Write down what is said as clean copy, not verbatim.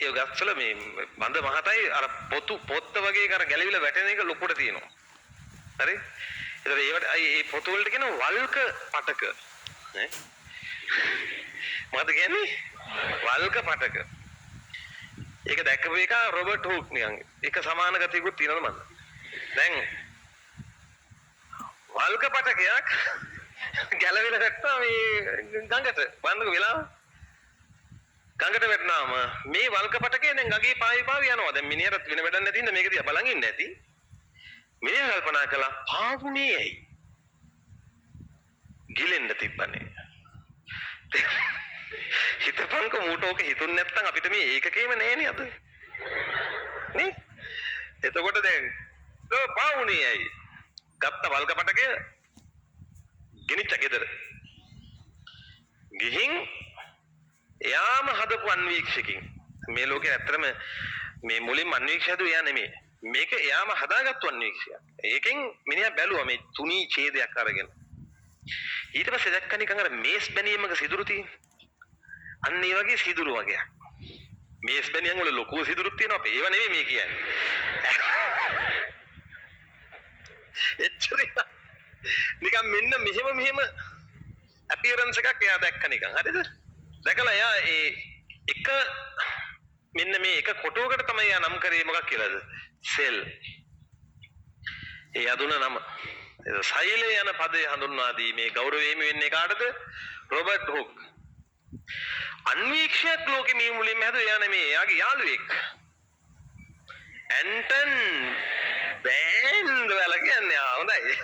ඒ ගස්වල මේ බඳ මහතයි අර පොතු පොත්ත වගේ අර ගැලවිලා වැටෙන එක ලොකුට තියෙනවා. හරි? ඒතර ඒවට ඒ පොතු වලට කියන වල්ක පටක. නේ? මොකද කියන්නේ? වල්ක පටක. ඒක දැකපු එක රොබර්ට් හුක් නිකන් එක සමාන ගතියකුත් තියෙනවද මන්ද? දැන් වල්ක පටකයක් ගැලවිලා වැටෙනවා මේ ගඟට. බලන්නකෝ වෙලාව. ගඟට වැටෙනාම මේ වල්ක පටකේ දැන් ගඟේ පාවි පාවි යනවා. දැන් මිනිහට වෙන වැඩක් නැති හින්දා මේක දිහා බලන් ඉන්න ඇති. මිනිහා කල්පනා කළා පාවුනේ ඇයි? ගිලෙන්න තිබ්බනේ. හිතපන්ක මූට ඕක හිතුන් නැත්තම් අපිට මේ ඒකකේම නෑනේ අද. නේ? එතකොට දැන් ඔව් පාවුනේ ඇයි? ගත්ත වල්ක පටකය ගෙනිච්ච ගෙදර. ගිහින් එයාම හදපු අන්වීක්ෂකින් මේ ලෝකේ ඇත්තටම මේ මුලින්ම අන්වීක්ෂ හැදුවේ එයා නෙමෙයි. මේක එයාම හදාගත්තු අන්වීක්ෂයක්. ඒකෙන් මිනිහා බැලුවා මේ තුනී ඡේදයක් අරගෙන. ඊට පස්සේ දැක්ක නිකන් අර මේස් බැනීමක සිදුරු තියෙන. අන්න ඒ වගේ සිදුරු වගේක්. මේස් බැනියන් වල ලොකු සිදුරුත් තියෙනවා අපේ. ඒව නෙමෙයි මේ කියන්නේ. එච්චර නිකන් මෙන්න මෙහෙම මෙහෙම අපියරන්ස් එකක් එයා දැක්ක නිකන්. හරිද? දැකලා එයා ඒ එක මෙන්න මේ එක කොටුවකට තමයි එයා නම් කරේ මොකක් කියලාද? සෙල්. ඒ අදුන නම. සෛලය යන පදය හඳුන්වා දීමේ ගෞරවය හිමි වෙන්නේ කාටද? Robert hook. අන්වීක්ෂයක් ලෝකෙ මේ මුලින්ම හැදුවේ එයා නෙමෙයි, එයාගේ යාළුවෙක්. ඇන්ටන් බෑන්ඩ් ඔයාලා කියන්නේ ආ හොඳයි.